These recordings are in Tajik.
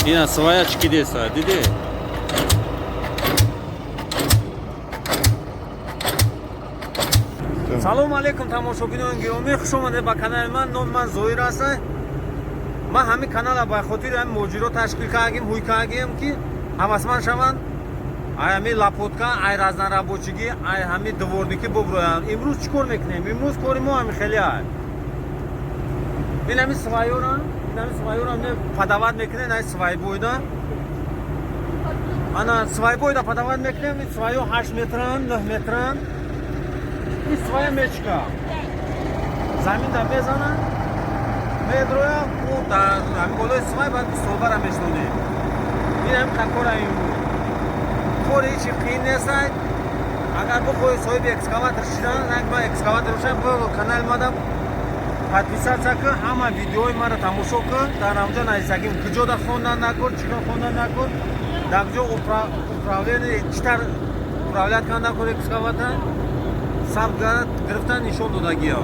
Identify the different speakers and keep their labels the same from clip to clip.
Speaker 1: Ина свая чикидеса, диде? Салом алейкум, тамошобинони гиромӣ, хуш омадед ба канали ман. Номи ман Зоир аст. Ман ҳамин канала ба хотири ҳамин муҳоҷиро ташкил кардагим, ҳуй кардагим, ки ҳавасманд шаванд, ай ҳамин лопатка, ай разнорабочий гӣ, ай ҳамин дворник ӣ буброянд. Имрӯз чӣ кор мекунем? Имрӯз кори мо ҳамин хеле ай. Ин ҳамин свай ора, ин ҳамин свай ора подавать мекунем, ай свайбой да. Ана свайбой да подавать мекунем, ин свай ё 8 метран, 9 метран. Ин свая мечка. Замин да мезана, медроя, ӯ дар ҳамин болои свай баъд столба ра мешнонем. Ин ҳамин кора имрӯз. Кори ҳечи қиин нестай. Агар бихоҳӣ соҳиби экскаватор шидан, ранг ба экскаватор бошад, бо канали мада подписаться кун, ҳама видеои маро тамошо кун, дар ҳамҷо нависагим куҷода хондан накун, чӣ кор хондан накун, дар куҷо управление чӣ тавр управлять кардан накун, экскаватор саб гирифтан нишон додагиё.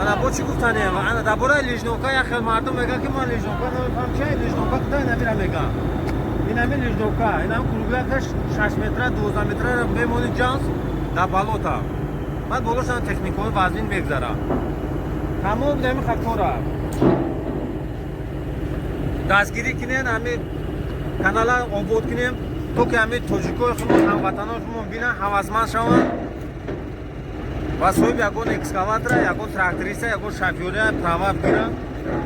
Speaker 1: Ана бо чӣ гуфтанем? Ана дар бораи лижновка як хел мардум мегӯяд, ки ман лижновка намефаҳмам, чи лижновка кудай намира мегӯям. Ин ҳамин лижновка, ин ҳамин кругляк а 6 метра, 12 метра мемони ҷанс дар болота. Баъд болошан техникаҳои вазнин мегзарад. Тамом ҳамин хакора. Дастгирӣ кунен, ҳамин канала обод кунем, то ки ҳамин тоҷикои худмон, ҳамватанои худмон бинанд, ҳавасманд шаванд ва соҳиби ягон экскаватора, ягон тракториста, ягон шофёрия права бигиранд,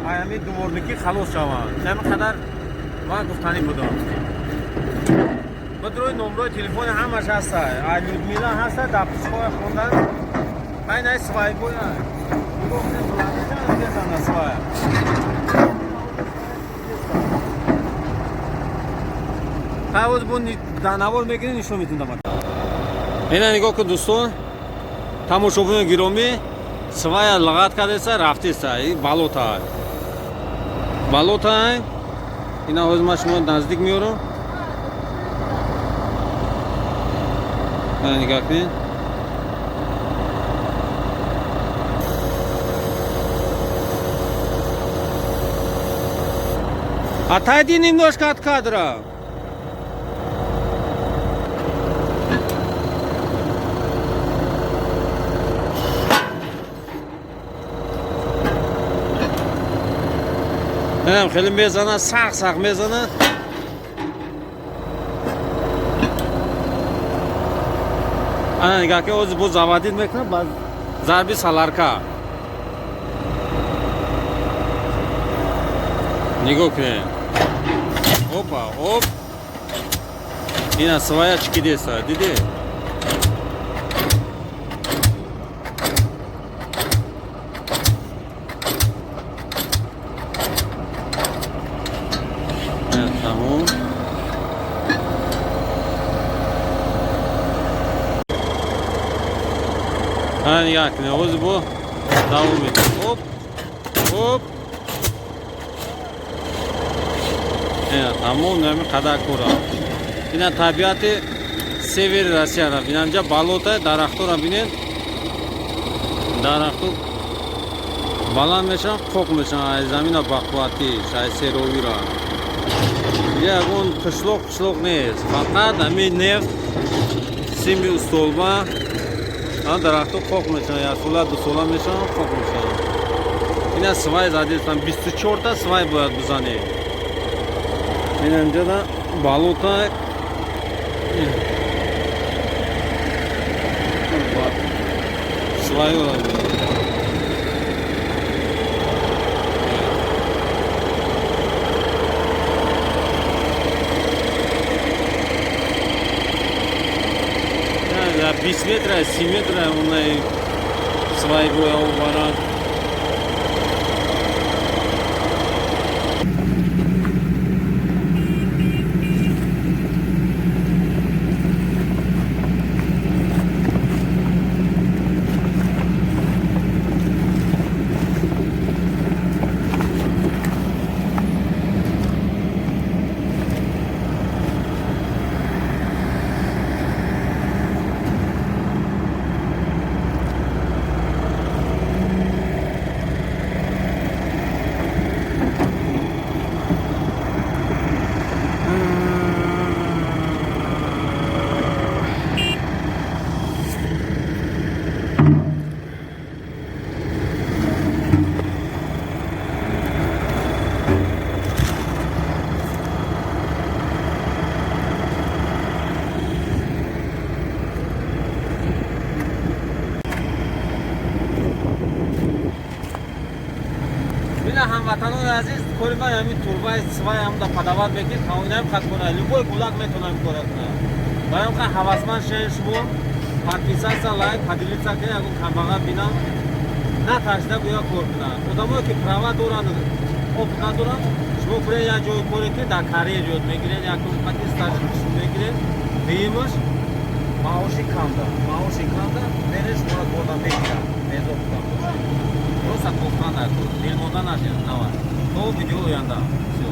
Speaker 1: ва ҳамин дворник ӣ халос шаванд. Ҳамин қадар ман гуфтанӣ будам. Бидрои номрои телефони ҳамаш ҳаста. Ай Людмила ҳаста, дар писҳоя хондан. Ай свайбоя. Нигоҳ кунед, мезана свая. Ҳавоз бо дар навор мегирӣ, нишон метунам. Ина нигоҳ кун, дӯстон, тамошобинони гиромӣ, свая лағат кардеса, рафтеса, и болота. Болота. Ина ҳозир ман шумо наздик меорам. Ана нигоҳ кунед. Отойди немножко от кадра. Инам хеле мезана, сахт сахт мезана. Ана нигоҳ ки ҳозир боз заводить мекунад ба зарби солярка. Нигоҳ кунед. Опа, оп. Ина свая чикидеса, диде? Тамом. Ана нигоҳ кунед, ҳозир бо давом мекунад. Оп, оп. Ина тамом ҳамин қадар кора. Ина табиати севери Россияра бинед. Инҷа болота, дарахтора бинед. Дарахту баланд мешаванд, қоқ мешаванд, ай замина бақувватӣ, ай серовира. Инҷа ягон қишлоқ нест. Фақат ҳамин нефт, сими устолба, дарахту қоқ мешаванд, як сола, ду сола мешаванд, қоқ мешаванд. Ина свай задестам, 24 та свай бояд бизанем. Ина инҷода болота. Свай ора. 20 метра, 7 метра онай свай боя обарад. Бародарои азиз, кори ман ҳамин турбаи свай ҳам да подавать мекунем, тавонаем хат кора. Любой гулак метавонам кора кунам. Барои ҳам ҳавасманд шавед шумо, подписаться, лайк, поделиться кунед, ягон камбағал бинам, натарсида гӯя кор кунад. Одамое ки права доранд, опыт надоранд, шумо буред як ҷои коре ки дар карьер ёд мегиред, якум қати стаж мегиред, дуюмаш маоши камда меред, шуморо корда мегирад, без опыт ам бошед. Просто кофтан дар кор, дилмонда нашед. Давай, то видео оянда. Всё.